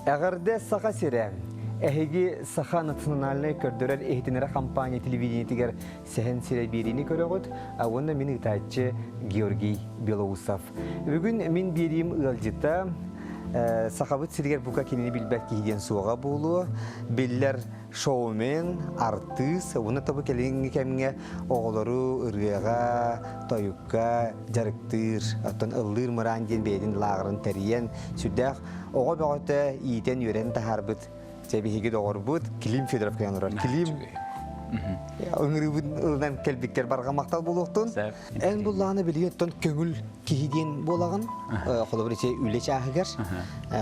Эҕэрдэ Саха сирэ! Эһиги Саха национальнай көрдөрөр иһитиннэрэр компания телевидениетигэр Сэһэн сирэ биэриини көрөҕүт, уонна мин ыытааччы Георгий Белоусов. Бүгүн мин биэриим ыалдьыта Сахабыт сиригэр бука кинини билбэт киһи диэн суоҕа буолуо. Биллэр шоумен, артыыс, уонна тобу кэлиҥҥи кэмҥэ оҕолору ырыаҕа, тойукка дьарыктыыр, оттон ыллыыр мыраан диэн бэйэтин лааҕырын тэрийэн, сүрдээх оҕо бөҕөтө иитэн-үөрэн таһаарбыт Чэ, биһиги доҕорбут Клим Федоров кэлэн олорор. Клим, ыҥырыыбын ылынан кэлбиккэр барҕа махтал буолуохтун. Эн буллаҕына билигин оттон көҥүл киһи диэн буолаҕын. Холобур, ити үлэ чааһыгар,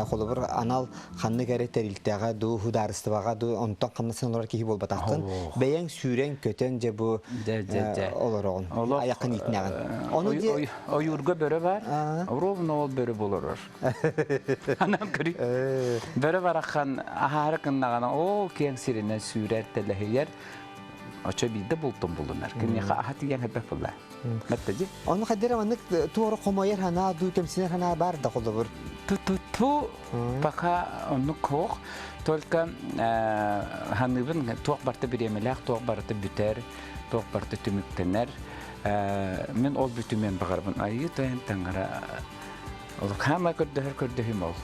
холобур, анал ханнык эрэ тэрилтэҕэ дуу, судаарыстыбаҕа дуу, онтон хамнасын олорор киһи буолбатаххын. Бэйэҥ сүүрэн-көтөн дьэ бу олороҕун, айаххын иитинэҕин. Ону Ойуурга бөрө бар, ровно ол бөрө болорор. Анам көрүй. Бөрө барахан аһаары кыннаҕына ол киэҥ сиринэн сүүрэр, тэлэһийэр. Очо биирдэ бултун булунар. Киниэхэ аһа тиийэн хэрбэх булла. Мэттэ Ону хайдара маннык туора хомойор ханаа дуу, кэмсинэр ханаа бар да холобур. Ту-ту-ту пока оннук кох. Только ханыбын туох барта бириэмэлээх, туох барыта бүтэр, туох барыта түмүктэнэр. Мин ол бүтүмүөн баҕарабын. Айыы тойон таҥара Хаама көрдөһөр көрдөһүм ол.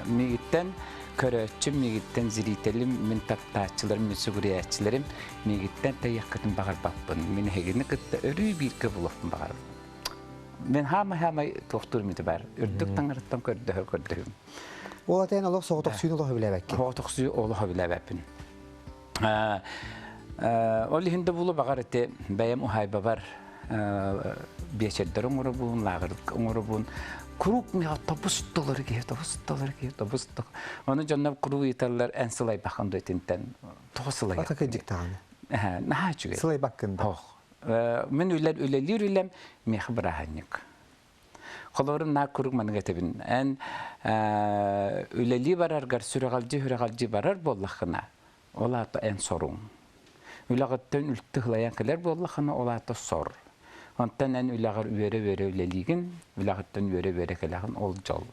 Миигиттэн көрөөччүм, миигиттэн зрителим, мин таптааччыларым, мин сүгүрүйээччилэрим миигиттэн тэйиэххитин баҕарбаппын. Мин эһигини кытта өрүү бииргэ булуохпун баҕарабын. Мин хаамай-хаамай туохтуур мүтү бар. Үрдүк таҥарыттан көрдөһөр көрдөһүм. Ол атайын олох соҕотохсуйун олох билээбэккин. Соҕотохсуйу олох билээбэппин. Ол иһин да булу баҕар ити бэйэм уһаайбабар биэчэрдэр оҥоробун, лааҕыр оҥоробун. Куруук миэхэ тобус толору киһи, тобус толору киһи, тобус Ону дьоннор куруук ыйыталлар, эн сылайбаххын да итинтэн. Тоҕо сылайар? Ата кырдьык даҕаны. Наһаа үчүгэй. Сылайбаккын да. Ох. Мин үлэр үлэлиир үлэм миэхэ бырааһынньык. Холобурум наар куруук маннык этэбин. Эн үлэлии бараргар сүрэҕэлдьи-сүрэҕэлдьи барар буоллаххына, ол аата эн соруҥ. Үлэҕиттэн үлтү сылайан кэлэр буоллаххына, ол аата сор. Онтон эн үлэҕэр үөрэ-үөрэ үлэлиигин, үлэҕиттэн үөрэ-үөрэ кэлэҕин, ол дьол.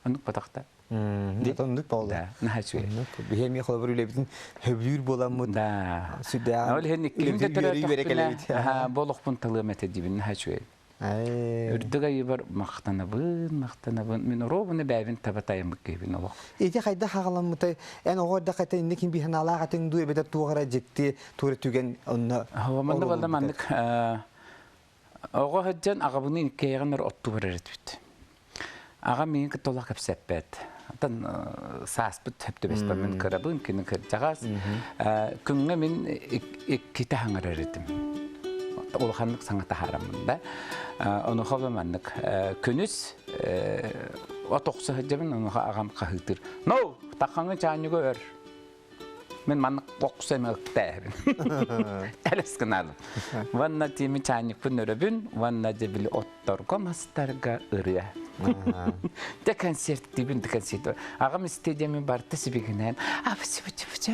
Оннук батахта. Оннук буолла. Да, наһаа үчүгэй. Биһи эмиэ холобур үлэбитин хөбүлүүр буоламмыт. Да. Сүрдээх Ол иһин иккиһим да үөрэ кэлэбит. Бу олохпун талыам этэ диибин наһаа үчүгэй. Үрдүк айыыбар махтанабын, махтанабын. Мин оруобуна бэйэбин таба тайаммыт киһибин олох. Ити хайдах хаҕаламмытай? Эн оҕо эрдэххэ инник ким биһанаалаах этиҥ дуу эбэтэр туох эрэ дьикти туора түгэн онно Манна балла маннык оҕо сылдьан аҕабыныын иккиэйэҕин өр оттуу барар этибит. Аҕам миигин кытта олох кэпсэппэт. Оттон сааспыт сөп түбэспэт мин кырабын, кини кырдьаҕас. Күҥҥэ мин иккитэ хаҥарар этим. Улаханнык саҥа таһаараммын да. Онуоха маннык күнүс от охсо сылдьабын, онуоха аҕам хаһыытыыр. Ну, таххаҥы чаанньыгы өр. Мин маннык бокса эмэ ыктээбин. Элэс гынаалым. Уонна тиими чаанньыкпын өрөбүн, уонна дьэ били отторго, мастарга ырыа. Дэ концерттиибин, дэ концерт. Аҕам истиэдиэмин барыта сибигинээн абычы-бычы-быча,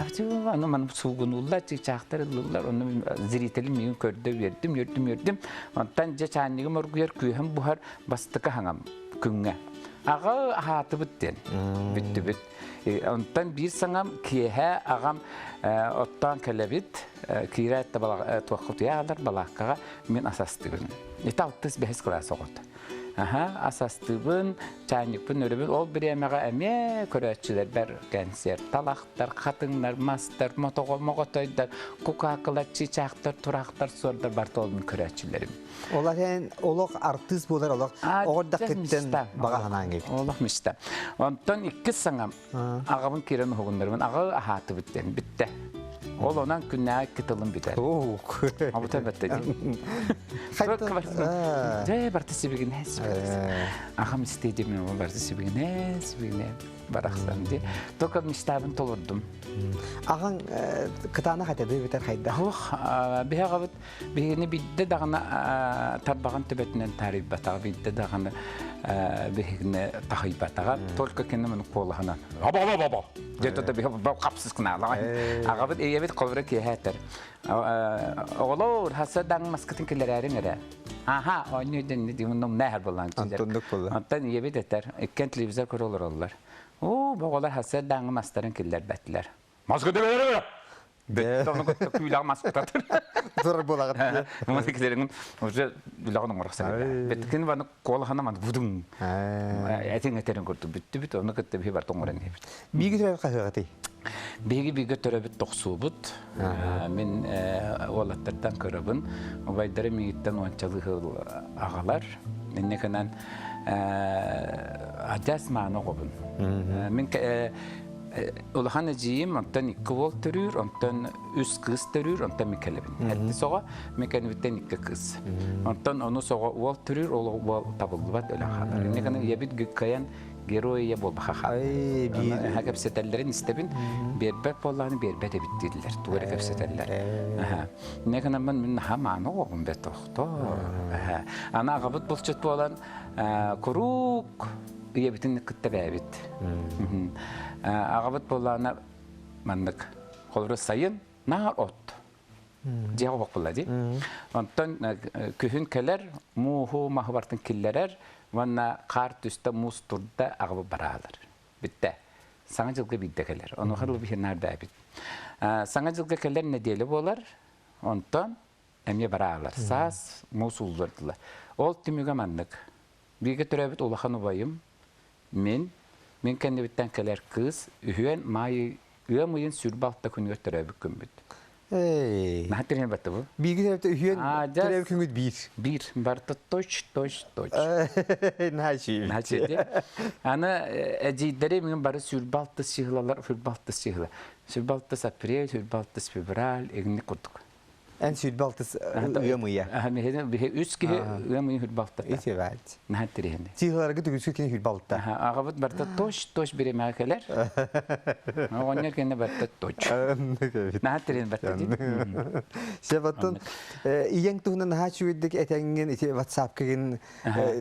абычы аны маны суугунууллар, чыычаахтар ыллылар, ону зрителим миигин көрдө үөрдүм, үөрдүм, үөрдүм. Онтон дьэ чаанньыгым оргуйар, күөһүм буһар, бастакы хаҥам күҥҥэ. Аҕа аһаатыбыт диэн бүттүбүт. Онтон биир саҥам киэһэ аҕам оттоон кэлэбит, киирээт да туохха утуйаалар балааккаҕа мин ас астыыбын. Ити алтыс бэһис кылаас оҕото. Аха, ас астыыбын, чаанньыкпын өрөбүн. Ол бириэмэҕэ эмиэ көрөөччүлэрбэр кэнсиэр талахтар, хатыҥнар, мастар, мотоҕо, моҕотойдор, кукаакылар, чыычаахтар, тураахтар, суордар барыта ол мин көрөөччүлэрим. Ол эн олох артыыс буолар олох оҕо эрдэххиттэн баҕа санааҥ эбит. Олох мечта. Онтон иккис саҥам аҕабын киирэн уһугуннарбын аҕа аһаатыбыт диэн бүттэ. Ол онон күннээҕи икки тылым бүтэр. Абыта бэтте дии. Дьэ барта сибигинэ сибигинэ. Аҕам истиэдим барта сибигинэ сибигинэ барахсан ди. Только мечтабын толордум. Аҕаҥ кытаанах этэ дуу бүтэр хайдах? Ох, биһи аҕабыт Биһигини биирдэ даҕаны тарбаҕын төбөтүнэн таарыйбатаҕа, биирдэ даҕаны биһигини таһыйбатаҕа. Только кини муну куолаһынан аба-аба-аба диэт да биһи хапсыс гынаалаҕа. Аҕабыт ийэбит холобура киэһэ этэр. Оҕолоор, хаса даҥ маскытын киллэрээриҥ эрэ. Аха, оонньуу дэнни дии муннум нээһэр буоллаан. Антоннук буолла. Онтон ийэбит этэр, иккиэн телевизор көрө олороллор. Оо, боҕолор сарсыардааҥҥы мастарын киллэрбэтилэр. Мас көтө Бүттэ ону кытта күүлэҕэ мас кутатыр. Турар буолаҕыт. Маны килерин уже үлэҕин оҥорох сэрэ. Беттикин ваны колахана ман будун. Этиң этерин курдук бүттүбүт, ону кытта биһи бар тоҥорон иһэбит. Бииги төрөбүт хаһыаҕытый? Биһиги бииргэ төрөбүт тохсуубут. Мин уолаттартан көрөбүн. Убайдары миигиттэн уончалыы сыл аҕалар. Инньэ гынан адьас мааны оҕобун. Мин улахан эдьиийим онтон икки уол төрүүр, онтон үс кыыс төрүүр, онтон мин кэлэбин. Эттис оҕо, мин кэннибиттэн икки кыыс. Онтон онус оҕо уол төрүүр, ол уол табыллыбат өлөн хаалар. Инньэ гынан ийэбит кыайан герой ийэ буолбаха хаалар. Кэпсэтэллэрин истэбин, биэрбэт буоллаҕына биэрбэт эбит дииллэр, тугу эрэ кэпсэтэллэр. Инньэ гынан мин наһаа мааны оҕобун бэрт охто. Аны аҕабыт булчут буолан куруук ийэбитин кытта бээбит. Аҕабыт буоллаҕына маннык холобура сайын наар от дьиэҕэ оһох дии. Онтон күһүн кэлэр мууһу маһы бартын киллэрэр уонна хаар түстэ муус турда аҕабыт бараалар. Бүттэ. Саҥа дьылга биирдэ кэлэр. Онуоха дылы биһи наар бээбит. Саҥа дьылга кэлэр нэдиэлэ буолар. Онтон эмиэ бараалар. Саас муус ууллардылар. Ол түмүгэ маннык. Бииргэ төрөөбүт улахан убайым, мин, мин кэннибиттэн кэлэр кыыс, үһүөн маай ыам ыйын 26 күнүгэр төрөөбүт күммүт. Эй. Наһаа тиринэ батты бу. Бииргэ төрөөбүт үһүөн төрөөбүт күҥҥүт биир. Биир. Барыта точ, точ, точ. Наһаа үчүгэй. Наһаа үчүгэй. Аны эдьиийдэри мин бары 26 сыһылалар, 26 сыһыла. 26 апрель, 26 февраль, игник курдук. Эн 26 ыам ыйа. Биһи үс киһи ыам ыйы хүрбалта. Итибэт. Наһаа тириһини. Сыһыларга түгүсү кини хүрбалта. Аҕабыт барта точ-точ биремэҕэ кэлэр. Оҕонньор кэннэ барта точ. Наһаа тириһин барта дии. Сеп оттон ийэҥ туһунан наһаа үчүгэйдик этэҥҥин ити ватсапкыгын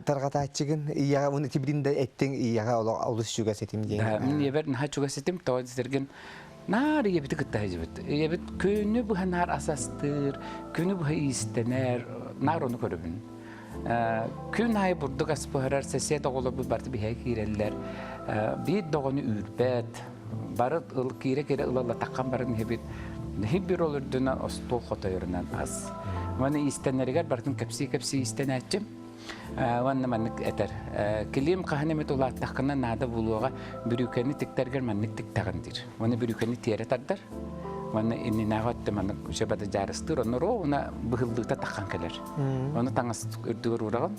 тарҕатааччыгын ийэҕэ уонна ити билин да эттиҥ ийэҕэ олус чугас этим диэн. Мин ийэбэр наһаа чугас этим тоҕо дизэргин Наар ийэбити кытта сылдьыбыт. Ийэбит күнү быһа наар ас астыыр, күнү быһа иистэнэр, наар ону көрөбүн. Күн аайы бурдук ас буһарар, сосед оҕолорбут барыта биһиэхэ киирэллэр. Биир да оҕону үүрбэт, бары киирэ-киирэ ылалатаххан баран иһэбит. Иһит бир ол үрдүнэн остуол хотойорунан ас. Уонна иистэнэригэр барытын кэпсии-кэпсии иистэнээччим. Уонна маннык этэр: Килиим хаһан эмит улааттаххына наада буолуоҕа, бүрүүкэни тиктэргэр маннык тиктэҕин диир. Уонна бүрүүкэни тиэрэ тардар. Уонна иннинээҕи өттө маннык үчүгэй дьаарыстыыр, онно ровно быһыллыыта таххан кэлэр. Ону таҥас үрдүгэр уураҕын,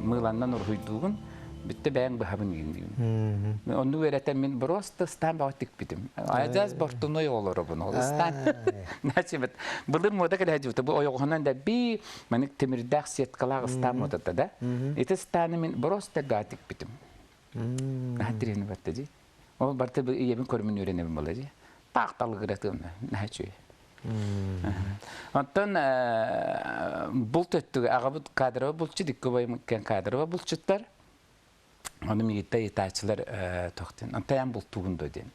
мыыланнан уруһуйдуугун, бүттэ бэйэҥ быһабын диин диибин. Онну үөрэтэн мин просто ыстаан бөҕө тикпитим. Адьас бортуной олоробун ол ыстаан. Значит, былыр муода кэлэ дьыбыта бу ойоҕоһунан да би Маннык тимирдээх сеткалаах ыстаан муодата да. Ити ыстааны мин просто гаа тикпитим. Наһаа тирени барта дии. Ол барта ийэбин көрүмүн үөрэнэбин буола дии. Таах талыгыратыам наһаа үчүгэй. Оттон булт өттүгэр аҕабыт кадровый булчут, икки убайым иккиэн кадровый булчуттар. Ону миигиттэн ыйытааччылар тохтун. Онтон эн бултуугун дуо диэн.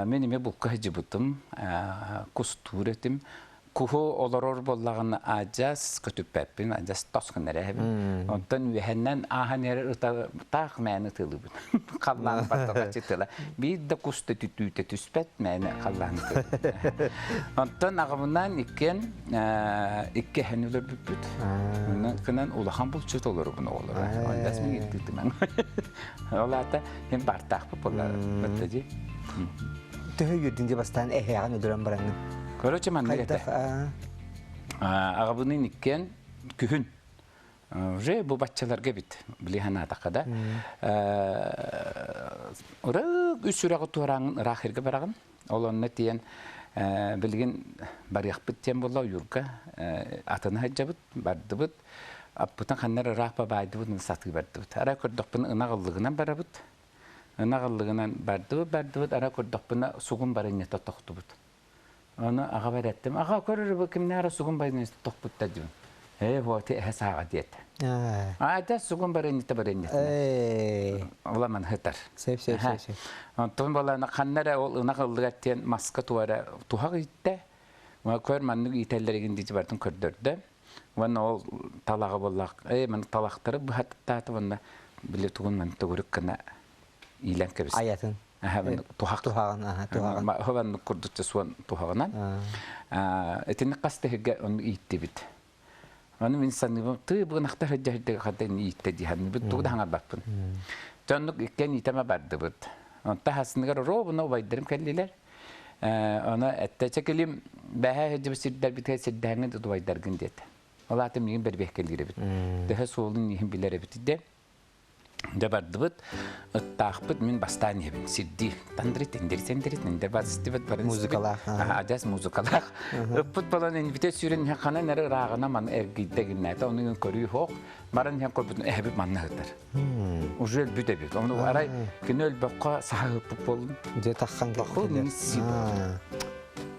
Мин эмиэ булка сылдьыбытым, кустуур этим. Куһу олорор буоллаҕына адьас көтүппэппин, адьас тос гына эрэһэбин. Онтон үөһэннэн ааһан эрэр ыта таах мээнэ ытыалыыбын. Халлаан баттатаччы тыла. Биир да кус да түтүүтэ түспэт, мээнэ халлаан ытыалыыбын. Онтон аҕабынаан иккиэн икки эһэни өлөрбүппүт. Онон улахан булчут олоробун оҕолоро. Онтас мин ыттыытымаҥ. Ол аата мин баартаахпыт буолла батта дии. Төһө үөрдүҥ дии бастаан эһээҕин өлөрөн бараҥҥын? Короче, маннык этэ. Аҕабыныын иккиэн күһүн уже бу баччаларга эбит били санаатахха да ырык үс сүрэҕи туорааҥын ыраах сиргэ бараҕын ол онно тиийэн билигин барыахпыт диэн буолла ойуурга атыны сылдьабыт бардыбыт Аппытын ханна эрэ ыраах баайдыбыт, сатыы бардыбыт. Арай көрдөхпүнэ ынах ыллыгынан барабыт. Ынах ыллыгынан бардыбыт, бардыбыт, арай көрдөхпүнэ сугун барынньата тохтубут. Ону аҕабар эттим, аҕа көрөр бу кимнээҕэ сугун барынньата тохпуттар диибин. Ээ, вот эһэ сааҕа диэтэ. Аата сугун барынньата барынньата. Уламан хытар. Сөп, сөп, сөп, сөп. Онтон буолана ханна эрэ ол ынах ыллыгар диэн маска туора туһах ииттэ. Көр маннык иитэллэригин дии бартын көрдөрдө. Уонна ол талаҕы буоллах, ээ маны талахтары быһаттаата уонна били тугун маны төгүрүк гына. иилэн кэбис. Айатын. Туһах. Туһаҕын, туһаҕын. Хованнык курдук суон туһаҕынан. Итинник хас тэһигэ ону ииттибит. Ону мин саныыбын, тыы быынахта сылдьа хата ииттэ дии саныыбын, тугу да хаҥарбаппын. Дьоннук иккиэн иитэмэ бардыбыт. Онто хасыныгар ровно убайдарым кэллилэр. Ону эттэ чэкилим бэһээ сылдьыбыт сирдэрбитигэр сирдээҥҥин убайдаргын диэтэ. Ол аата миигин бэрбиэккэлиир эбит. Төһө суолун иһин билэр эбит де. Дьэ бардыбыт, ыттаахпыт мин бастаан иһэбин сирдии. Тандри тендери тендери тендер бастыбыт барын Музыкалаах. Адьас музыкалаах. Ыппыт балан инбите сүүрэн иһэн ханан эрэ ырааҕына маны эргийдэ гиннээтэ. Ону көрүү хоох. Баран иһэн көрбүтүн эһэбит манна ыттар. Уже өлбүт эбит. Ону арай кини өлбөххө саха ыппыт буоллун. Дьэ таххан Баху мин си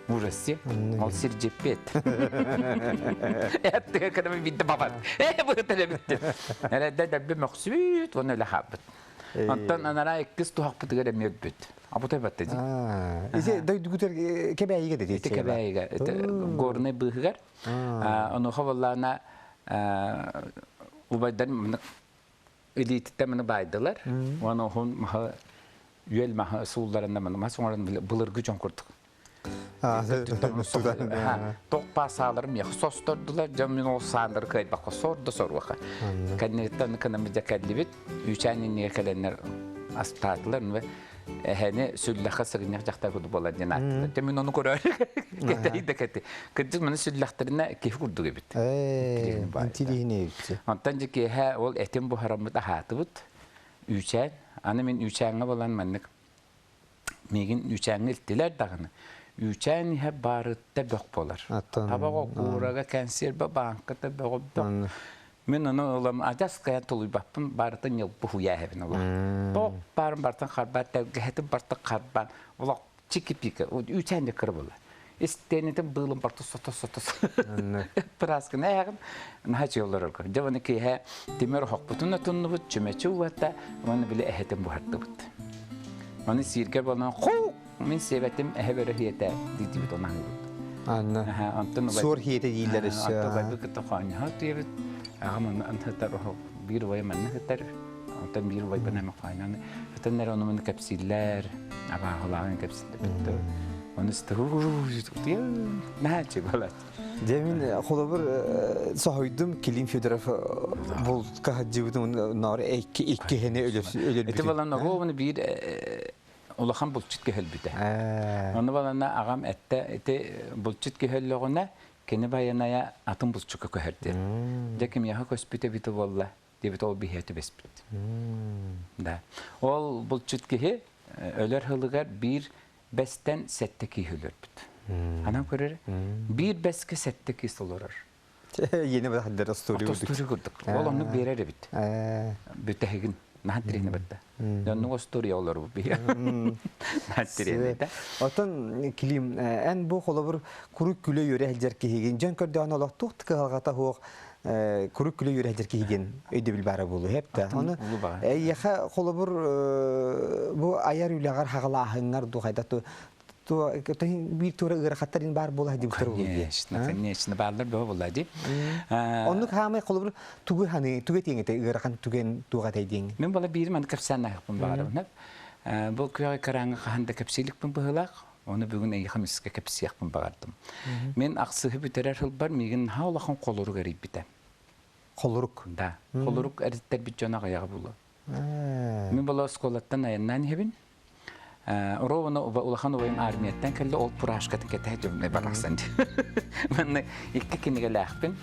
Ужасти. Ол сир дьиппиэт. Эттигэ кытары бидде бабат. Э быһыта битти. Эрэдэ дәбби мөхсүбүт, уонна өлө хаалбыт. Онтон анараа иккис туһахпытыгар эмиэ өлбүт. Абытай батта дии. Ити дойдугутар кэбээйигэ да Ити кэбээйигэ горнай быыһыгар. Онуоха буоллаана убайдарым илиититтэн маны баайдылар. Уонна оһун маһы үөл маһы суулларында маны мас оҥорон былыргы дьон курдук. Тоқ паасааларым миэхэ состордулар, дьон мин ол сааннары кыайбакка сордо соруоха. Кэнниттэн кынамыдьа кэллибит, үүчээн иннигэ кэлэннэр астаатылар, эһэни сүллэххэ сыгынньах дьахтар курдук буолар диэн ааттыылар. Дьэ мин ону көрөөр кэтэй да кэти. Кырдьык маны сүллэхтэринэ киһи курдук эбит. Интириэһинэй эбит. Онтон дьэ киэһэ ол этин буһараммыт аһаатыбыт. Үүчээн. Аны мин үүчээҥҥэ буолан маннык миигин үүчээҥҥэ илтилэр даҕаны. Үүчээн иһэ баарытта бөх буолар. Табаҕа куурага кэнсиэрбэ бааҥката бөҕө бөх. Мин ону ылам адьас кыайан тулуйбаппын, барытын ньылбы хуйааһыбын олох. Тоох баарын бартан харбаан, тэлгэһэтин бартан харбаан, олох чики-пика, үүчээн да кыра буолар. Истиэнэтин быылын барты сото-сото Пырааскына ээҕин наһаа үчүгэй олорорго. Дьэ уонна киэһэ тимир оһохпутун отуннубут, чүмэчи уота, уонна били эһэтин буһардыбыт. Ону сииргэ буолан хуу Мин сиэбэтим эһэ бөрө хиэтэ диэтибит оны аһыыбыт. Анна. Онтон Суор хиэтэ дииллэр өссө. Онтон убайбыт кытта хоонньоһо түһэбит. Аҕам онно сытар биир убайым манна сытар. Онтон биир убайбын эмэ хоонньоон. Ытан эрэ ону маны кэпсииллэр. Абааһылааҕын кэпсииллэр. Ону наһаа чугалат. Дьэ мин холобур соһуйдум Клим Федоров булка сылдьыбытын ноор икки иккиһини өлөрбүтүн. Ити балан оруобуну биир улахан булчут көһөлбүтэ. Ону балана аҕам эттэ ити булчут көһөллөҕүнэ кини байанайа атын булчукка көһөр диэн. Дьэ кимиэхэ көспүт эбитэ буолла диэбит ол биһиэ түбэспит. Да. Ол булчут киһи өлөр сылыгар биир бэстэн сэттэ киһи өлөрбүт. Анан көрөр биир бэскэ сэттэ киһи олорор. Иэнэ быһаддар остуоруй курдук. Остуоруй курдук. Ол оннук биэрэр эбит. Бүтэһигин. Наһаа тириэни барда. Оннук остуоруйа олорбут биһи. Наһаа тириэни да. Отон Клим, эн бу холобур курук күлэ үөрэ сылдьар киһигин, дьон көрдөҕүнэ олох туох да кыһалҕата суох курук күлэ үөрэ сылдьар киһигин өйдөбүл баара буолуо хэп да. Ону эйиэхэ холобур бу айар үлэҕэр хаҕалааһыҥҥар дуу хайда биир туора ыарахаттар ин баар буола дибиттэр буолуо Конечно, конечно, бааллар бөҕө буолла дии. Оннук хаамай холобур тугу ханы тугу этиэҥ этэ ыарахан түгэн туох этэй диэҥ. Мин бала биирим аны кэпсээн аһыахпын баҕарабын. Бу күөҕэ экраҥҥа хаһан да кэпсииликпин быһыылаах, ону бүгүн эйиэхэ мискэ кэпсиэхпин баҕардым. Мин ахсыһы бүтэрэр сылбар миигин наһаа улахан холорук эрийбитэ. Холорук? Да. Холорук эриттэрбит дьон аҕыйаҕа буолуо. Мин була оскуолаттан айаннаан иһэбин. Ровно улахан убайым армияттан кэллэ, ол пурашкатын кэтэһэ дьоммой барахсан дии. Манна икки кинигэлээхпин.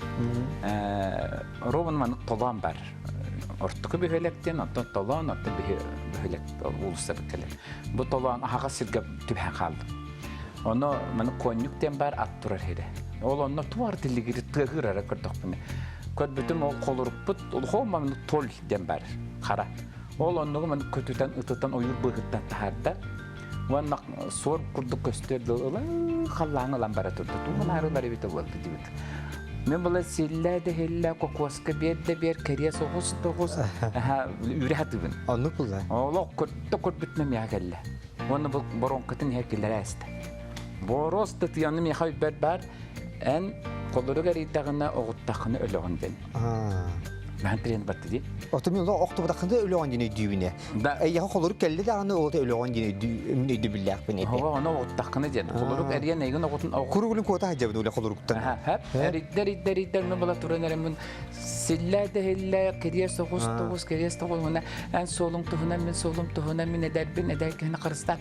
Ровно маннык толоон бар. Ортоку бөһүөлэктэн, оттон толоон, оттон бөһүөлэк уулусса кэлэр. Бу толоон аһаҕас сиргэ түбэһэн хаалдым. Ону маны коннюк диэн бар ат турар сирэ. Ол онно туар тилигири тыаһыыр көрдөхпүнэ. Көрбүтүм ол холуруппут, улахан маннык толь диэн бар, хара. Ол оннугу маны көтүтэн ытытан ойуур быыһыттан таһаарда. Уонна суор курдук көстүөр дылы халлааҥы ылан бара турда. Тугун аарылар эбитэ буолла диэбит. Мен була силлээ да хиллээ, кокуоска биэр да биэр, кэриэс оҕус да оҕус, үүрэ хатыыбын. Оннук була. Олох көрдө көрбүтүнэн миэхэ кэллэ. Уонна бу боронкатын иһэр киллэрэ эстэ. Боруос да тыаны миэхэ өйбөр баар, эн холорук эрийдэҕинэ оҕуттаххына өлөҕүн диэн. Наһан трен батты дии. Ото мен олох охтубатаххына өлөҕөн диэн өйдүүбүнэ. Да. Эйиэхэ холорук кэллэ даҕаны ол өлөҕөн диэн өйдөбүллээхпин этэ. Оҕо ону оҕуттаххына диэн. Холорук эрийэн эйигин оҕутун оҕу. Куругулун куота сылдьабын үлэ холоруктан. Хэп. Эрийдэр эрийдэр эрийдэр мен була туран эреммин силлээ да иһиллээ кириэс оҕус тоҕус кириэс тоҕус уонна эн суолуҥ туһунан мин суолум туһунан мин эдэрбин эдэр киһини харыстаат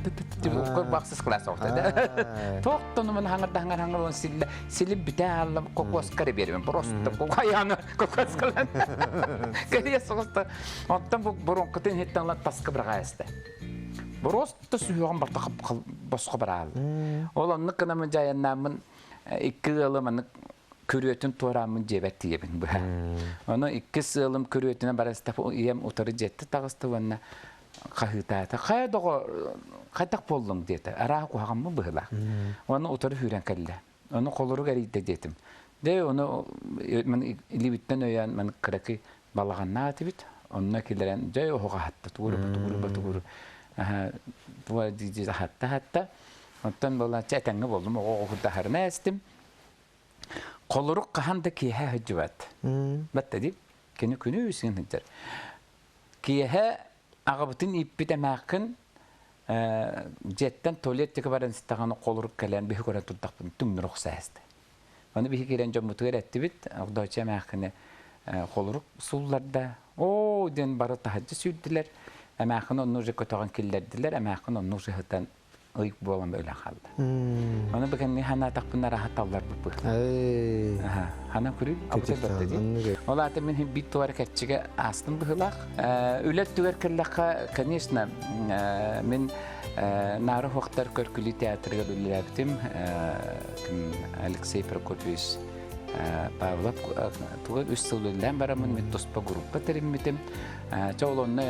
бахсыс класс оҕото да. Тоқтону мен хаҥырда хаҥыр хаҥыр силлэ силип бүтэ ааллам кокоскары беребин просто кокаяны кокоскалан кириэс соҕуста Оттон бу боруоҥкатын иһиттэн ылан таска быраҕаайаста. Боруоста сүһүөҕүм барта босхо бараалла. Ол оннук гынаммын дьайаннааммын икки ыалым маннык күрүөтүн туорааммын дьиэбэр тиийэбин быһа. Ону иккис ыалым күрүөтүнэн баран ийэм утары дьиэттэ таҕыста уонна хаһыытаата. Хайа доҕор, хайдах буоллуҥ диэтэ. Арааһа куһаҕаммын быһыылаах. Уонна утары сүүрэн кэллэ. Ону холорук эрийдэ диэтим. Дэ ону мин илиибиттэн өйөөн мин кыракый балаҕаннаах этибит. Онно киллэрэн дьэ оһох аһатта тугуру тугуру тугуру туга дии аһатта аһатта. Оттон буолааччы этэҥҥэ боллум оҕо оҕо эстим. Холорук хаһан да киэһэ сылдьыбат. Батта дии. Кини күнү үсүн сылдьар. Киэһэ аҕабытын ииппит эмээххин дьиэттэн туалет диэки баран истэҕинэ холорук кэлэн биһи көрөн турдахпын түҥнүр охсоһуста. Ону биһи киирэн дьоммутугар эттибит, Огдооччу эмээххини холорук суулларда. Оо диэн бары таһырдьа сүүрдүлэр. Эмээххин онну уже көтөҕөн киллэрдилэр, эмээххин онну уже сытан ый буолан өлөн хаалла. Ону бу кэнни ханаатахпына раха талларбыппыт. Хана күрүй, абытай батта дии. Ол аата мин биир туара кэрчигэ аастым быһыылаах. Үлэ өттүгэр кэллэххэ, конечно, мин Наара Хуохтар Көркүлүү театрыгар үлэлээбитим. Алексей Прокопьевич Павлов туга үс сыл үлэлээн бараммын мин туспа группа тэриммитим. Чэ ол онно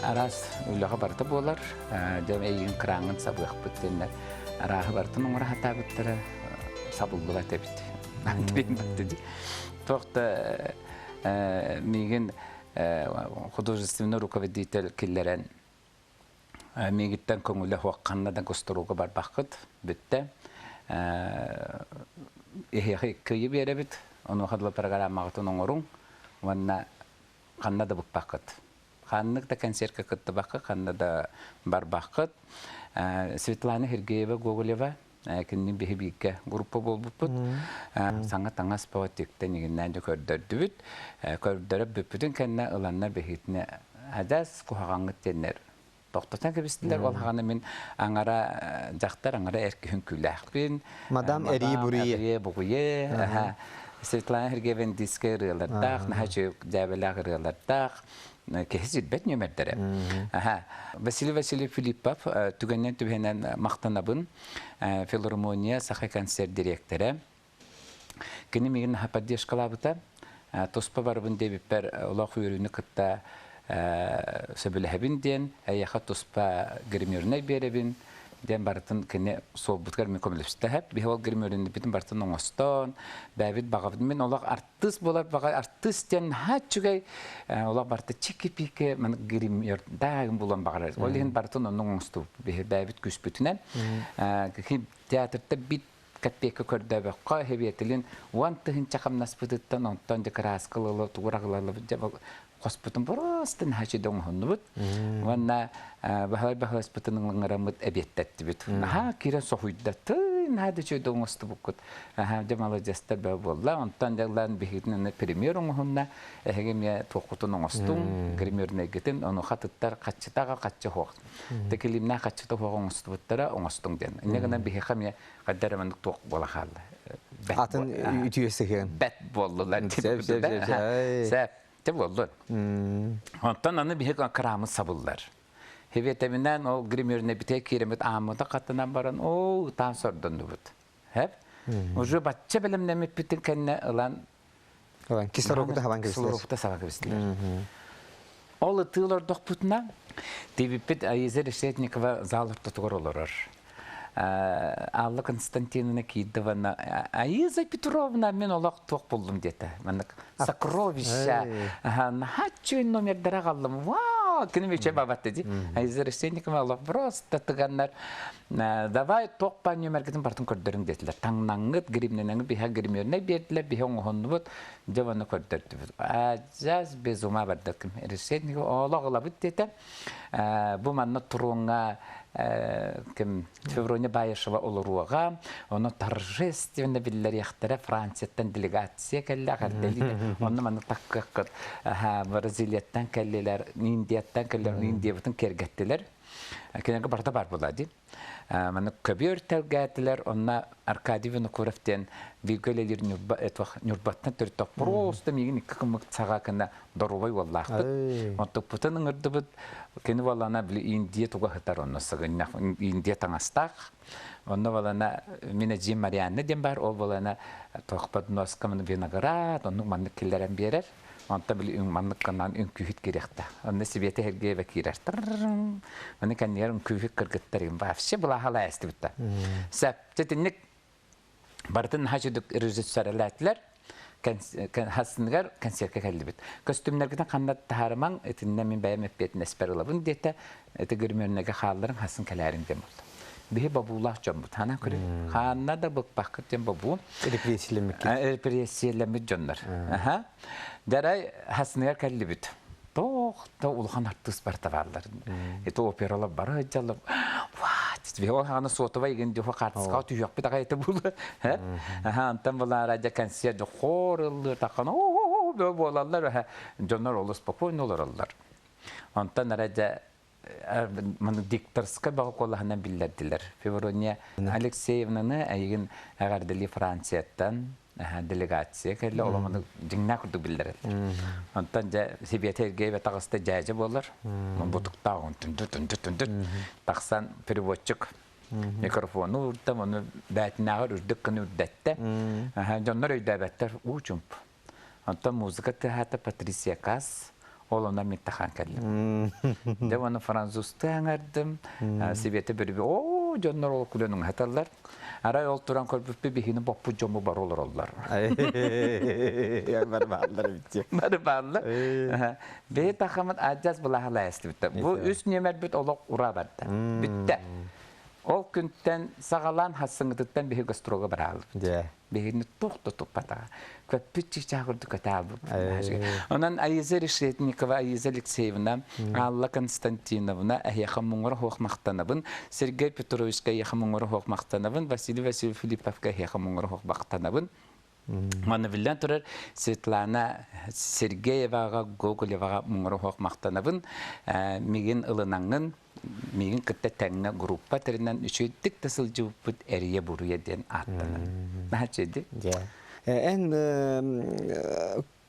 араас үлэҕэ барыта буолар. Дьэ эйигин кырааҥҥын сабыахпыт диэннэр арааһы барытын оҥоро сатаабыттара сабыллыбат эбит. Туох да миигин художественный руководитель киллэрэн миигиттэн көҥүлэ суох ханна да гостурууга барбаккыт бүттэ. Эһиэхэ кыайы биэрэбит, онуоха дылы программаҕытын оҥоруҥ уонна ханна да быкпаккыт. Ханнык да концертка кыттыбакка, ханна да барбаккыт. Светлана Сергеева Гоголева кинини биһи бииргэ группа буолбуппут. Саҥа таҥас бөҕө тиктэн игиннээн дьэ көрдөрдүбүт. Көрдөрөп бүппүтүн кэннэ ыланнар биһигитинэ адьас куһаҕаҥҥыт диэннэр тохтотон кэбистилэр. Ол хаҕана мин аҥара дьахтар, аҥара эр киһи үҥкүүлээхпин. Мадам Эрии Бурие. Эрии Буруе. Светлана Сергеевна дискэ ырыалардаах, наһаа үчүгэй дьээбэлээх ырыалардаах, киһи сирбэт нүөмэрдэрэ. Василий Васильев Филиппов түгэнинэн түбэһинэн махтанабын. Филармония саха концерт дириэктэрэ. Кини миигин наһаа поддержкалаабыта. Туспа барыбын диэбиппэр олох үөрүүнү кытта сөбүлэһэбин диэн, эйиэхэ туспа гримернай биэрэбин диэн барытын кини суолбутугар мин көмөлөстө. Биһи ол гримеринибитин барытын оҥостон, бэйэбит баҕабын мин олох артыыс буолар баҕа артыыс диэн наһаа үчүгэй олох барыта чики-пики маны гримердаагын булан баҕарар. Ол иһин барытын оннук оҥостубут. Биһи бэйэбит күүспүтүнэн. Театрта бит копейка көрдөөбөххө хэбиэтилин 10 000 хамнаспытыттан онтон дьэ кырааска ылыла тугур аҕылалыбыт дьэ хоспутун просто наһаа үчүгэй оҥоһуннубут уонна баһылай баһыласпытын ыҥыраммыт эбиэттэттибит наһаа киирэн соһуйда тый наһаа да үчүгэй оҥостубуккут дьэ маладьыастар бөҕө буолла онтон дьэ ылан биһигитин аны премьер оҥоһунна эһиги эмиэ туоххутун оҥостуҥ гримернэйгитин ону хатыттар хаччытаҕа хаччы суох Тэкилимнээх хаччыта суох оҥостубуттара оҥостуҥ диэн. Инньэ гынан биһиэхэ эмиэ хайда эрэ маннык туох буола хаалла. Атын үтүө сыһыан. Бэт буоллулар. Сөп, сөп, сөп. Сөп. Те буоллун. Онтон аны биһиги кыраамыт сабыллар. Хебиэтэминэн ол гримерне бите кииремит ааммыта хаттынан баран оо ытаан сордоннубут. Хэп. Уже бачча бэлэмнэммиппитин кэннэ ылан Ылан кислородта хабан кэбистилэр. Кислородта саба кэбистилэр. Ол ытыыл ордохпутуна тибиппит Аиза Решетникова зал ортотугар олорор. Алла Константиновна киирдивана Аиза Петровна мен олох туох буллум диэтэ. Маннык сокровища. Наһаа үчүгэй номердара аҕаллым. Вау! Кини мүче бабатты ди. Аиза Решетникова олох просто тыганнар давай туох нүөмэргитин бартын көрдөрүҥ диэтилэр. Таҥнаҥҥыт, гримнэнэҥҥит биһэ гримернэй биэрдилэр, биһэ оҥоһуннубут, дьэ ону көрдөрдүбүт. Адьас без ума бардакым. Решетникова олох ылабыт диэтэ. Бу манна туруоҥҥа ким Феврония Баишева олоруоҕа, ону торжественно биллэриэхтэрэ Францияттан делегация кэллэ, эҕэрдэлиир. Онно маннык таккыаххыт Бразилияттан кэллилэр, Индияттан кэллилэр, Индиябытын киэргэттилэр. Кинилэргэ барыта баар буолла дии. Маннык көбүөр тэлгээтилэр, онно Аркадий Винокуров диэн бииргэ үлэлиир Ньурбаттан төрүт просто миигин икки кыммыт саҕа гына доруобай уоллаахпыт. Онтукпутун ыҥырдыбыт. Кини буоллаҕына били Индия туга сытар онно сыгынньах Индия таҥастаах. Онно буоллаҕына мин эдьиийим Марианна диэн баар, ол буоллаҕына туохпат носка виноград, оннук маннык киллэрэн биэрэр. Онтон били маннык гынан үҥкүүһүт киириэхтээх. Онно Сибиэтэ Сергеева киирэр. Маны кэннигэр үҥкүүһүт кыргыттар вообще былааһалаа эстибиттэр. Сөп. Итинник Барытын наһаа үчүгдүк режиссерэлээтилэр. Хассыныгар концертка кэллибит. Көстүүмнэргитин ханна таһаарымаҥ, итиннэ мин бэйэм эппиэтинэспэр ылабын диэтэ. Ити гримернэгэ хаалларыҥ, хассын кэлээриҥ диэн буолла. Биһи бобуулаах дьоммут. Ханан көрү. Ханна да быкпаккыт диэн бобуу. Репрессиялэммит. Репрессиялэммит дьоннор. Дарай хасыныгар кэллибит. Туох да улахан артыыс барыта бааллар. Это опералар бары дьаллар. Ол хаҕана суотабай игин дьоһо хаартыскаҕа түһүөхпүт аҕай это булу. Аха антан булаара дьэ концерт хор ыллыыр таххан оо буолаллар дьоннор олус спокойно олороллор. Онтон эрэ дьэ дикторскай баҕа куолаһынан биллэрдилэр. Феврония Алексеевнаны эйигин эҕэрдэлии Францияттан делегация кэллэ, ол омуну дьиҥнээх курдук биллэрэллэр. Онтон дьэ Сибиэтэ Сергеева таҕыста дьээдьэ буолар. Бутуктаах түндү түндү түндү тахсан переводчик микрофону уурдам, ону бээтинээҕэр үрдүк гына үрдэттэ. Дьоннор өйдөөбөттөр, уу чумп. Онтон музыка тыаһаата Патрисия Касс, ол онон мин тахан кэллим. Дьэ уонна французтыы аҥардым, Сибиэтэ бөрүбү, оо, дьоннор ол күлэн уҥаталлар. Арай ол туран көрбүппүт биһигини боппут дьомму бары олороллор. Бары бааллар эбит. Бары бааллар. Бэйэ тахамыт адьас былаһалаа эстибиттэр. Бу үс нүөмэрбит олох ура барда. Бүттэ. Ол күнтэн саҕалаан хассыҥытыттан биһи гастрога бараалыбыт. Биһигини туох да туппатаҕа. Көппүт чыычаах курдук көтөөлбүт. Онон Аиза Решетникова, Аиза Алексеевна, Алла Константиновна эһиэхэ муҥура суох махтанабын. Сергей Петровичка эһиэхэ муҥура суох махтанабын. Василий Васильевич Филипповка эһиэхэ муҥура суох махтанабын. Манна биллэн турар Светлана Сергееваҕа, Гоголеваҕа муҥура суох махтанабын. Мигин ылынаҥҥын миигин кытта тэҥҥэ группа тэринэн үчүгэйдик да сылдьыбыппыт эрийэ-буруйа диэн ааттанар. Наһаа үчүгэйдик. Эн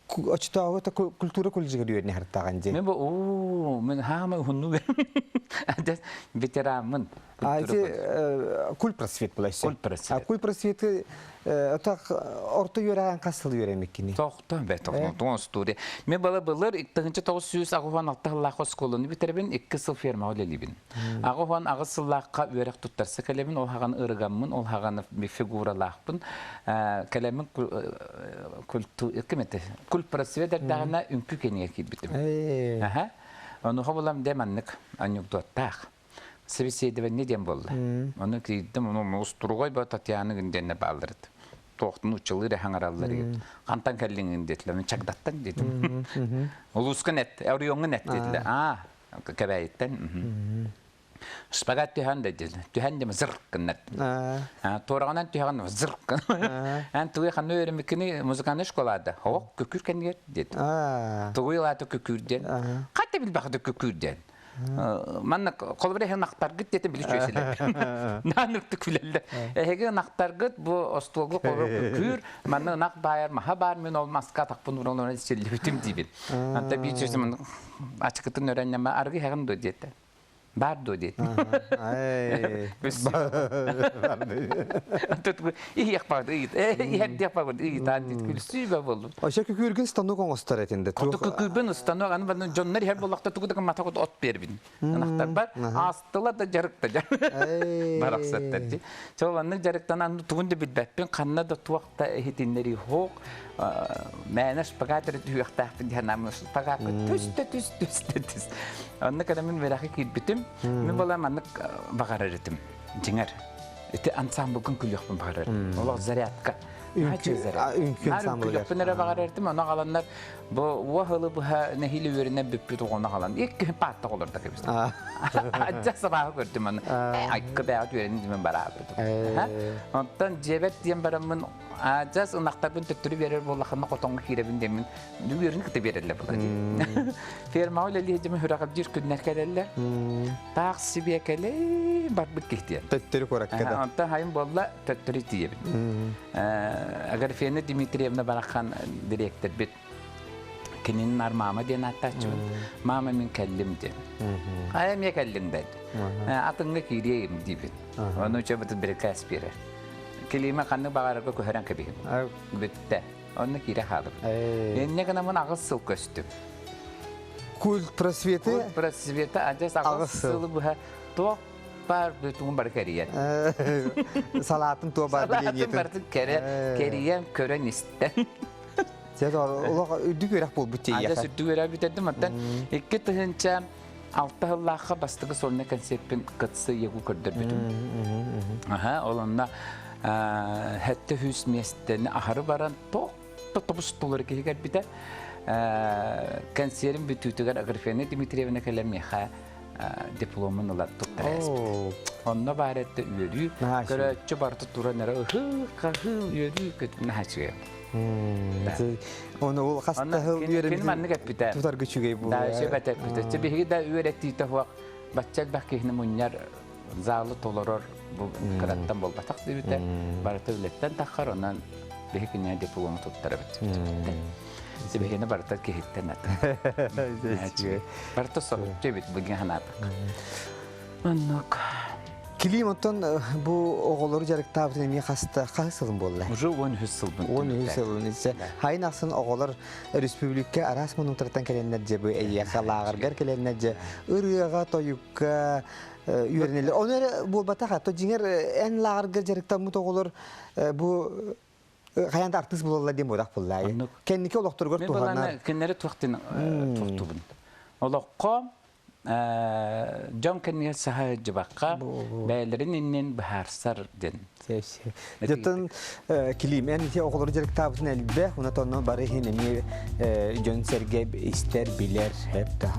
оччотооҕу культура колледжыгар үөрэнэ сырыттаҕын дии. Мен бу уу мен хаамай уһуннук ветеранмын. А ити кульпросвет булайсы. Кульпросвет. Кульпросветы отак орто үөрэҕин хас сыл үөрэммиккиний? Тохтон бэ тохтон студия. Мен бала былыр 1986 сыллаах оскуоланы бүтэрэбин, 2 сыл фермаҕа үлэлиибин. 88 сыллаахха үөрэх туттарса кэлэбин, ол хаҕан ырыгаммын, ол хаҕан фигуралаахпын. Кэлэммин культпросвет эрдэҕинэ үҥкүү киэнигэ киирбитим. Онуха булам дэ маннык анекдоттаах. Собеседование диэн буолла. Ону киирдим, ону устуругай ба Татьяна диэннэ бааллар туохтун уччалыы эрэ хаҥараллар хантан кэллиҥ диэтилэр мин чагдаттан диэтим улуускан эт оройуоҥҥун эт диэтилэр аа кэбээйиттэн шпагат түһэн да диэтилэр түһэн диэм зырк гыннар туораҕынан түһэҕин зырк эн тугуй ханна үөрэммиккини музыкальная школада ох күкүр кэннигэр диэтим тугуй ылаата күкүр диэн хатта билбэхэ күкүр диэн Манна холобура эһиги ынахтаргыт диэтим били чүөсэлэр. Наанныктык күлэллэр. Эһиги ынахтаргыт бу остуолга холобура күкүүр, манна ынах баайар маһа баар, мин ол маска атахпын уран олорон силлибитим диибин. Антон биир чүөсэ ачыкытын өрөн ньама аргы иһэҕин дуо диэтэ. Баар дуо диэтим. Иһиэх баҕар иһэрдиэх баҕар ыйытаан диит күлсүүбэ буоллум. Оша күкүүргүн станок оҥостор этин да. Хоту күкүүрбүн станок аны баны дьоннор иһэр буоллахта тугу да гымматах от биэрбин. Ынахтарбар аастыла да дьарыкта дьар. Барахсаттар дии. Сол аннык дьарыктанан тугун да билбэппин ханна да туох да иһитиннэрии суох мээнэ шпагат эрэ түһүөхтээхпин диэн анааммын шпагакка түс да түс түс да түс. Онно кэлэн мин үөрэххэ киирбитим. Мин буолан маннык баҕарар этим. Дьиҥэр, ити ансамблгын күлүөхпүн баҕарар этим. Олох зарядка. Үҥкүү ансамблыгар. Күлүөхпүн эрэ баҕарар этим. Ону аҕаланнар бу уо сылы быһа нэһиилэ үөрэнэн бүппүт оҕону аҕалан икки паатта олордо кэбистим. Адьас сабааһы көрдүм аны. Айкы бэҕэ үөрэнин димэн бараабытым. Онтон дьиэбэр диэн бараммын адьас ынахтарбын төттөрү биэрэр буоллаххына хотоҥҥо киирэбин диэммин үөрүн кытта биэрэллэр була дии. Фермаҕа үлэлии сылдьаммын сүрэҕэлдьиир күннэр кэлэллэр. Таах сибиэкэлэй барбыт киһи диэн. Төттөрү куоракка да. Онтон хайым буолла төттөрү тиийэбин. Агафена Дмитриевна барахан дириэктэрбит кинини нар мама диэн ааттааччыбын. Мама мин кэллим диэн. Хайа эмиэ кэллиҥ да Атыҥҥа киириэйим диибин. Ону чөбүтүн бирикээс биэрэр. Килиимэ ханнык баҕарарга көһөрөн кэбиһим. Бүттэ. Онно киирэ хаалым. Инньэ гынаммын аҕыс сыл көстүм. Культ просветы? Культ просветы адьас аҕыс сылы быһа туох баар бүтүн бары кэрийэн. Салаатын туох баар Салаатын барытын кэрийэн, көрөн истэн. Дьэ, олох үрдүк үөрэх буолбут тиийиэхэ. Адьас үрдүк үөрэх бүтэрдим. Оттон 2006 сыллаахха бастакы сольнай концертпин кытсы егу көрдөрбүтүм. Аха, ол онно 700 миэстэни аһары баран тобус толору киһи кэлбитэ. Концерин бүтүүтүгэр Аграфена Дмитриевна кэлэн миэхэ дипломун ылар туттара эспит. Онно баар этте үөрүү, көрөөччү барыта туран эрэ ыһыы, хаһыы, үөрүү көтүн наһаа үчүгэй. Оны ол хаста хыл үөрэммитин маннык эппитэ. Тутарга үчүгэй буолуо. Да, сөп эппитэ. Биһиги да үөрэтиитэ суох бачча элбэх киһини мунньар залы толорор бу кыраттан буолбатах диэбитэ. Барыта үлэттэн таххар, онон биһи кинигэ диплому туттарабыт диэбитэ. Сибиһини барыта киһиттэн атын. Барыта соһуччу эбит бүгүн санаатах. Оннук. Килиим оттон бу оҕолору дьарыктаабытын эмиэ хаста хаһыс сылын буолла? Уже 13 сылбын. 13 сылын исэ. Хайын ахсын оҕолор республика араас муннуктарыттан кэлэннэр дьэ бу эйиэхэ лааҕыргар кэлэннэр дьэ ырыаҕа, тойукка үөрэнэллэр. Ону эрэ буолбатах, то дьиҥэр эн лааҕырга дьарыктаммыт оҕолор бу хайаан да артыыс буолаллар диэн буолах буоллаа. Кэнники олохторугар туһанар. Кинилэри туохтун туохтубун. Олоххо дьон кэннигэр саһа сылдьыбакка бэйэлэрин иннин быһаарсар диэн. Дьоттон килиим эн ити оҕолору дьарыктаабытын элбэх, уна тонно бары иһин эмиэ дьон-сэргэ истэр, билэр.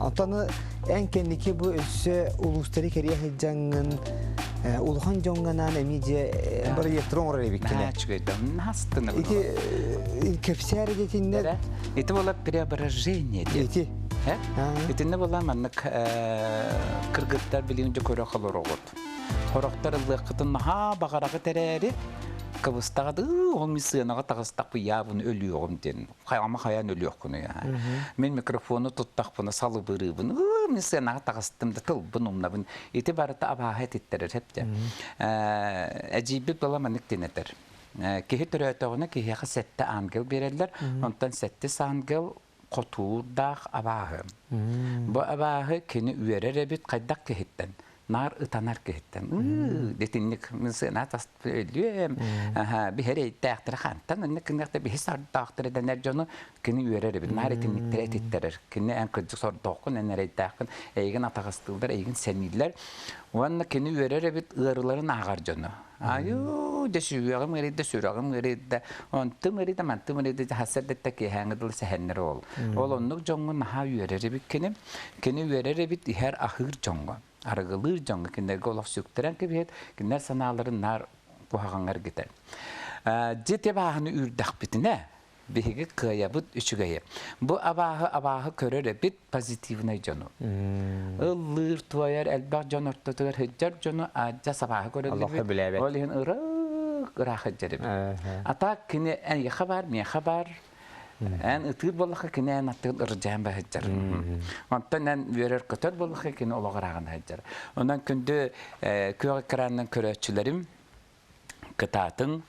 Онтон эн кэнники бу өссө улуустары кэрийэ сылдьаҥҥын улахан дьоҥҥо анаан эмиэ дьэ бырайыактары оҥорор эбиккин. Наһаа үчүгэй астынабын. Ити кэпсээр дэтиннэр. Ити буола преображение диэн. Ити. Итиннэ буола маннык кыргыттар билигин дьэ көрө олороҕут. Сорохтор ыллыаххытын наһаа баҕараҕыт эрээри кыбыстаҕыт ол мин сыанаҕа таҕыстахпы яабын өлүөҕүм диэн хайама хайаан өлүөххүнүй мин микрофону туттахпына салыбырыыбын мин сыанаҕа таҕыстым да тылбын умнабын ити барыта абааһы этиттэрэр эптэ эдьиийбит была маннык диэн этэр киһи төрөөтөҕүнэ киһиэхэ сэттэ ангел биэрэллэр онтон сэттис ангел хотуурдаах абааһы. Бу абааһы кини үөрэр эбит хайдах киһиттэн наар ытанар киһиттэн итинник мин сыана өлүөм биһэр эйдээхтэрэ хантан онно киниэхтэ биһи сордоохтор дэнэр дьону кини үөрэр эбит наар итинниктэрэ этиттэрэр кини эн кырдьык сордооххун эн эрэйдээххин эйигин атаҕастыыллар эйигин сэнииллэр уонна кини үөрэр эбит ыарыыларын ааҕар дьону Айуу, дьэ сүһүөҕүм ыарыйда, сүрэҕим ыарыйда, онтум ыарыйда, мантым ыарыйда, дьэ дэттэ киэһээҥҥи дылы сэһэннэр ол. Ол оннук дьоҥҥо наһаа үөрэр эбит кини. Кини үөрэр эбит иһэр аһыыр дьоҥҥо, арыгылыыр дьоҥҥо, кинилэргэ олох сүктэрэн кэбиһэт, кинилэр санааларын наар куһаҕаҥҥа эргитэр. Дьэ ити абааһыны үүрдэхпитинэ, биһиги кыайабыт үчүгэйи. Бу абааһы абааһы көрөр эбит позитивнай дьону. Ыллыыр, туойар элбэх дьон ортотугар сылдьар дьону адьас абааһы көрөллөр. Ол иһин ырык ыраах сылдьар эбит. А так кини эйиэхэ баар, миэхэ баар. Эн ытыыр буоллахха кини эн аттыгын ырдьаан баһыдьар. Онтон эн үөрэр көтөр буоллахха кини олоҕор ааҕан сылдьар. Онон күндү күөх экранынан көрөөччүлэрим кытаатыҥ,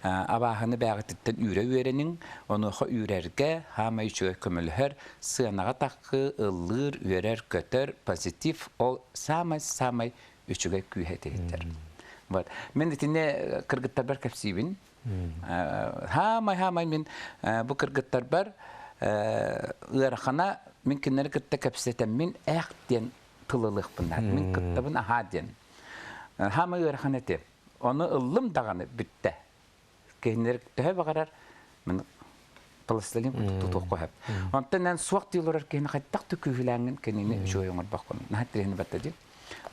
абааһыны бээҕититтэн үүрэ үөрэниҥ, онуоха үүрэргэ хаамай үчүгэй көмөлөһөр, сыанаҕа таххыы, ыллыыр, үөрэр-көтөр, позитив ол саамай-саамай үчүгэй күүһэ этиһиттэр. Вот. Мин итини кыргыттарбар кэпсиибин. Хаамай-хаамай мин бу кыргыттарбар ыарахана мин кинилэри кытта кэпсэтэммин ээх диэн тыл ылыахпын наада. Мин кыттабын аһаа диэн. Хаамай ыарахан этэ. Ону ыллым даҕаны бүттэ. Кинилэр төһө баҕарар мин пластилин курдук тутуохха сөп. Онтон эн суох дии олорор киһини хайдах да күүһүлээҥҥин кинини үчүгэй оҥорбоккун. Наһаа тириһини батта дии.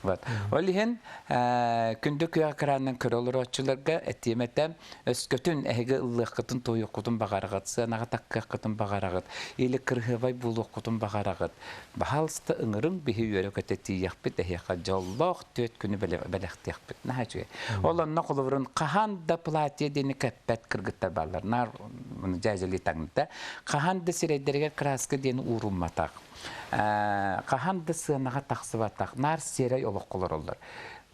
Вот. Ол иһин күндү күөх экранынан көрө олорооччуларга этиэм этэ, өскөтүн эһиги ыллыаххытын, туойуоххутун баҕараҕыт, сыанаҕа таккыаххытын баҕараҕыт, или кырыһыабай буолуоххутун баҕараҕыт, баһаалыста ыҥырыҥ, биһи үөрэ-көтө тиийиэхпит, эһиэхэ дьоллоох түөрт күнү бэлэхтиэхпит. Наһаа үчүгэй. Ол онно холобурун хаһан да платье диэни кэппэт кыргыттар бааллар. Наар дьээдьэлии таҥнта. Хаһан да сирэйдэригэр краска диэни уурумматах. Хаһан да сыанаҕа тахсыбатах. Наар сиэрэй олоххо олороллор.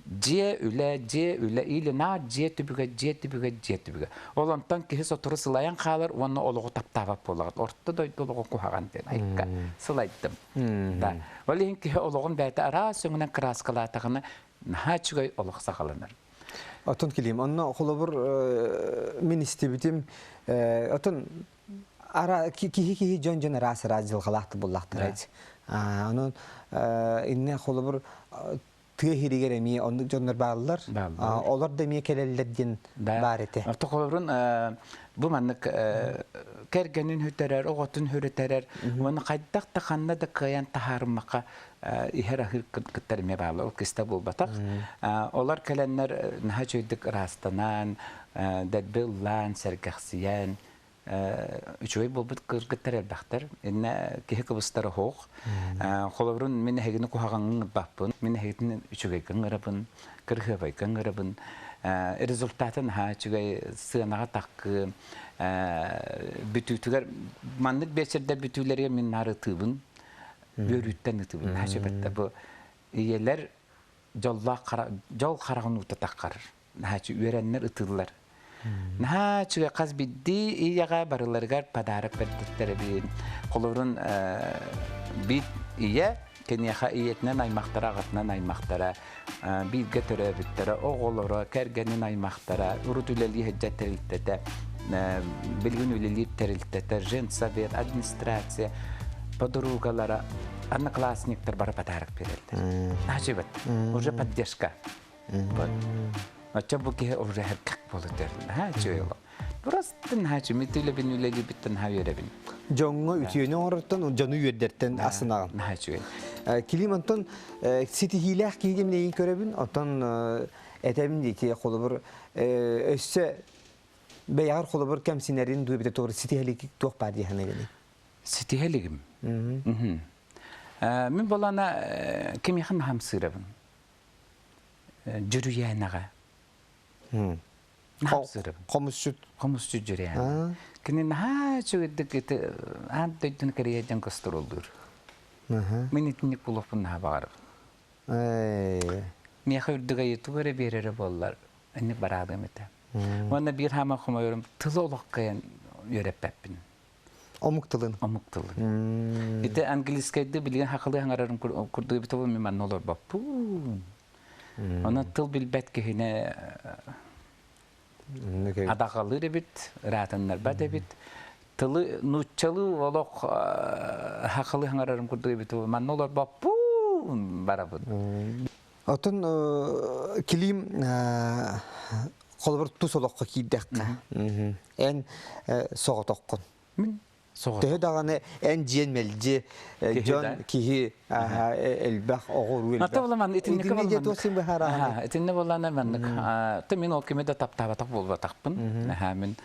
Дьиэ, үлэ, дьиэ, үлэ, или наар дьиэ түбүгэ, дьиэ түбүгэ, дьиэ түбүгэ. Ол онтон киһи сотору сылайан хаалар уонна олоҕу таптаабат буолаҕыт. Орто дойду олоҕо куһаҕан диэн айыкка сылайдым. Да. Ол иһин киһи олоҕун бэйэтэ араас өҥүнэн кырааскалаатаҕына наһаа үчүгэй олох саҕаланар. Отон килиим, онно холобур мин истибитим, отон ара киһи-киһи дьон-дьон араас-араас дьылҕалаах буллахтара. Онон инне холобур тыа иһиригэр эмиэ оннук дьоннор бааллар. Олор да эмиэ кэлэллэр диэн баар этэ. Орто холобурун бу маннык кэргэнин хүтэрэр, оҕотун хүрүтэрэр, уонна хайдах да ханна да кыайан таһаарыммакка иһэр аһыыр кыттар эмиэ бааллар. Ол киста буолбатах. Олор кэлэннэр наһаа үчүгэйдик ыраастанан, дэлби ыллаан, сэргэхсийэн, үчүгэй буолбут кыргыттар элбэхтэр. Иннэ киһи кыбыстара суох. Холобурун мин эһигини куһаҕаҥҥын ыҥырбаппын, мин эһигитин үчүгэйгэ ыҥырабын, кырыһыабайга ыҥырабын. Результаты наһаа үчүгэй, сыанаҕа таккы, бүтүүтүгэр маннык биэчэрдэр бүтүүлэригэр мин наар ытыыбын, үөрүүттэн ытыыбын. Наһаа үчүгэй бу ийэлэр дьоллоох дьол хараҕын уута таххар. Наһаа үөрэннэр ытыыллар. Наһаа үчүгэй хас биирдии ийэҕэ барыларыгар подарок бэрдиттэр эбит. Холобурун биир ийэ киниэхэ ийэтинэн аймахтара, аҕатынан аймахтара, бииргэ төрөөбүттэрэ, оҕолоро, кэргэнин аймахтара, урут үлэлии сылдьар тэрилтэтэ, билигин үлэлиир тэрилтэтэ, женсовет, администрация, подругалара, одноклассниктар бары подарок биэрэллэр. Наһаа үчүгэй. Уже поддержка. Вот. Оччо бу киһи уже как буолар наһаа үчүгэй олох. Просто наһаа үчүгэй. Мин үлэбин үлэлиибиттэн наһаа үөрэбин. Дьоҥҥо үтүөнү оҥороттон, дьону үөрдэртэн асынаҕын. Наһаа үчүгэй. Килим онтон ситиһиилээх киһи диэн көрөбүн. Оттон этэбин дии холобур өссө бэйэҕэр холобур кэмсинэрин дуу эбитэ туох ситиһэлик туох баар дии саныыгыный? Ситиһэлигим. Мин болана кимиэхэ наһамсыырабын. Дьүрүйээнэҕэ. Наһаа Хомусчут. Хомусчут Дьүрүйээнэ. Кини наһаа үчүгэйдик ити аан дойдуну кэрийэ дьон гастроллуур. Мин итинник буолуохпун наһаа баҕарабын. Миэхэ үрдүк айыы тугу эрэ биэрэрэ буоллар, инник бараадым этэ. Уонна биир хаама хомойорум тылы олох кыайан үөрэппэппин. Омук тылын. Омук тылын. Ити английскайды билигин хахылыы хаҥарарым курдук эбит мин манна олорбоппун. Онон тыл билбэт киһини адаҕалыыр эбит, ыраатыннарбат эбит. Тылы нууччалыы олох хахылыы хаҥарарым курдук эбит манна олорбоппун барабын. Оттон килиим холобур тус олоххо киирдэххэ эн соҕотоххун. Мин соҕотох. Төһө даҕаны эн дьиэн мэлдьи дьон киһи элбэх оҕо-уруу элбэх. Ата була маннык итинникэ Итинни дьэ туох син быһаараҕыный? Итиннэ буоллаана маннык. Та мин ол кими да таптаабатах буолбатахпын. Аха мин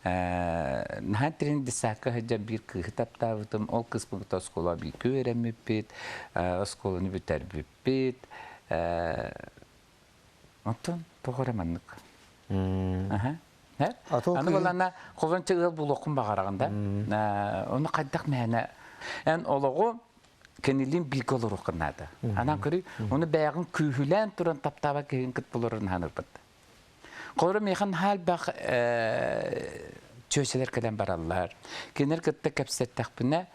наһаа тирин десятка сылдьан биир кыыһы таптаабытым. Ол кыыспын кытта оскуола бииргэ үөрэммиппит, оскуоланы бүтэрбиппит. Пит оттон тоҕо эрэ маннык. Аха. Аны балана холонча ыал булуоххун баҕараҕын да. Ону хайдах мээнэ эн олоҕу кэнилиин бииргэ олоруоххун наада. Анан көрүй, ону бэйэҕин күүһүлээн туран таптаабат киһигин кытта олорорун хаанырбат. Холобура миэхэ наһаа элбэх чүөчэлэр кэлэн бараллар. Кинилэр кытта кэпсэттэхпинэ,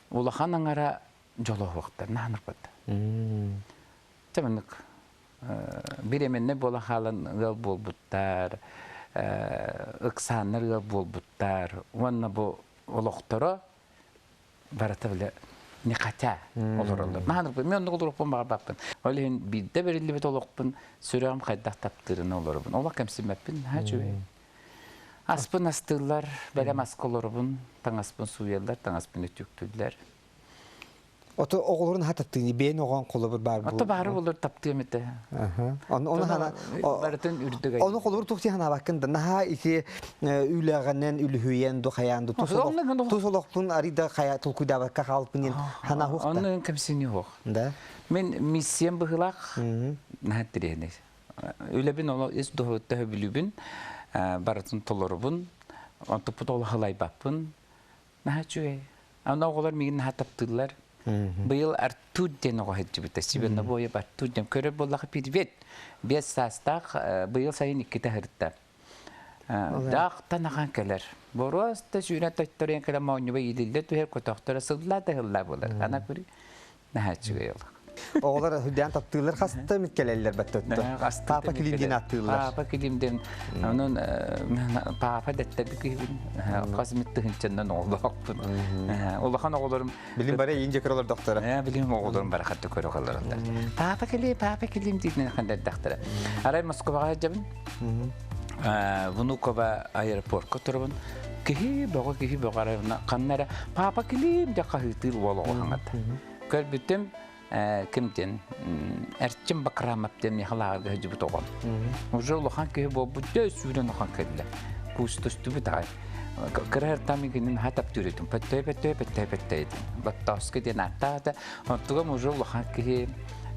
улахан аҥара дьолоһуохтар, наһанырбат. Чэ маннык бириэмэннэ буолан хаалан ыал буолбуттар, ыксааннар ыал буолбуттар уонна бу олохторо барыта бile не хотя олороллор. Наһаа мин оннук олоруохпун баҕарбаппын. Ол иһин биирдэ бэриллибит олохпун сүрэҕим хайдах таптыырын олоробун. Олох кэмсиммэппин, наһаа үчүгэй. Аспын астыыллар, бэлэм аска олоробун, таҥаспын сууйаллар, таҥаспын өтүктүүллэр. Ото оҕолорун аха таптыыны бэйэн оҕоон холобур баар буол. Ото баары болор таптыам этэ. Оны оны хана барытын үрдүк. Оны холобур туох ханаабаккын да наһаа ити үлэҕинэн үлүһүйэн ду хайаан ду тус олохпун арида хайа толкуйдаабакка хаалпын диэн хана хуох да. Онно кэмсини хуох. Да. Мен миссиям быһылаах наһаа тириэнэй. Үлэбин оло ис дуһуттан хөбүлүүбүн барытын толорубун. Онтуппут олох ылайбаппын. Наһаа үчүгэй. Аны оҕолор миигин наһаа таптыыллар. Быйыл Артур диэн оҕо сылдьыбыта. Сибенобоев Артур диэн. Көрөр буоллаха привет. Биэс саастаах быйыл сайын иккитэ сырытта. Даахтан ахан кэлэр. Боруоста сүүнэ тотторуйан кэлэн моонньуба иилиллэ түһэр, көтөхтөрө сыллаа да сыллаа буолар. Ана көрүй. Наһаа үчүгэй олох. Оҕолор үрдээн таптыыллар хаста эмит кэлэллэр баттатта. Папа Клим диэн ааттыыллар. Папа Клим диэн онон папа дэттэрбит киһибин. Хас эмит тыһынчаннан оҕолоохпун. Улахан оҕолорум Билим бары иин дьэ көрөлөр доктора. Билим оҕолорум бары хатты көрө олороллор. Папа Клим, папа Клим диэн хандардахтара. Арай Москваҕа сылдьабын. Внуково аэропортка турабын. Киһи бөҕө киһи бөҕө арай ханна эрэ папа Клим деп хаһыытыыр уол оҕо хаҥата. Көрбүтүм ким диэн Эрчим Бакрамов диэн миэхэ лааҕырга сылдьыбыт оҕом. Уже улахан киһи буолбут дьэ сүүрэн улахан кэллэ. Куустустубут аҕай. Кыра ыртам кинин наһаа таптыыр этим. Пөттөй пөттөй пөттөй пөттөй этим. Баттооска диэн ааттаата. Оттугам уже улахан киһи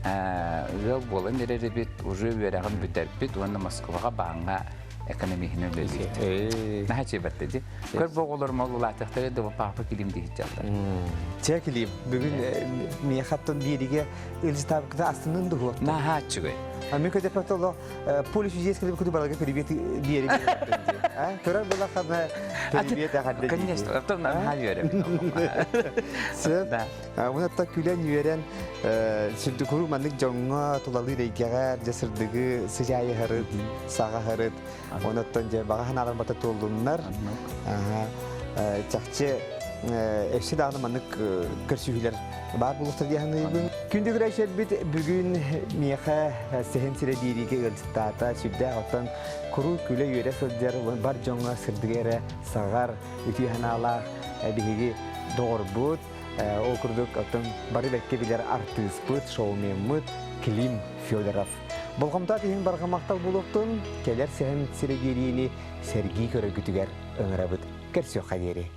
ыал буолан эрэр эбит, уже үөрэҕин бүтэрбит уонна Москваҕа бааҥҥа экономиһинэн үлэлиир. Наһаа чебетте ди. Көр бу оҕолорум ол улаатыахтара да папа килим диһиччаллар. Чэ килим, бүгүн миэхаттан биэригэ ылжытаабыкта астынын дуһуохтун. Наһаа үчүгэй. А мен көтөпөт олох поле чудес кэлип куту баралга привет биэри А көрөр булахана привет ахадды. Конечно, оттон наһаа үөрэбин. Сөп. Уонна күлэн үөрэн сүрдүкуру маннык дьоҥҥо тулалыыр эйгэҕэ дьэ сырдыгы сыдьаайыһарыт, саҕаһарыт, онуттан дьэ баҕа санаалар бата туоллуннар. Чахчы өссө даҕаны маннык көрсүһүүлэр баар буолуохтар дии саныыбын. Күндү көрөөччүлэрбит бүгүн миэхэ сэһэн сирэ биэриигэ ыалдьыттаата сүрдээх оттон куруук күлэ-үөрэ сылдьар бар дьоҥҥо сырдыгы эрэ саҕар үтүө санаалаах биһиги доҕорбут Ол курдук, оттон бары бэккэ билэр артыыспыт, шоумеммыт Клим Федоров. Болҕомтоох иһин барҕа махтал буолуохтун, кэлэр сэһэн сирэ биэриини сэргии көрөргүтүгэр ыҥырабыт. Көрсүөххэ диэри.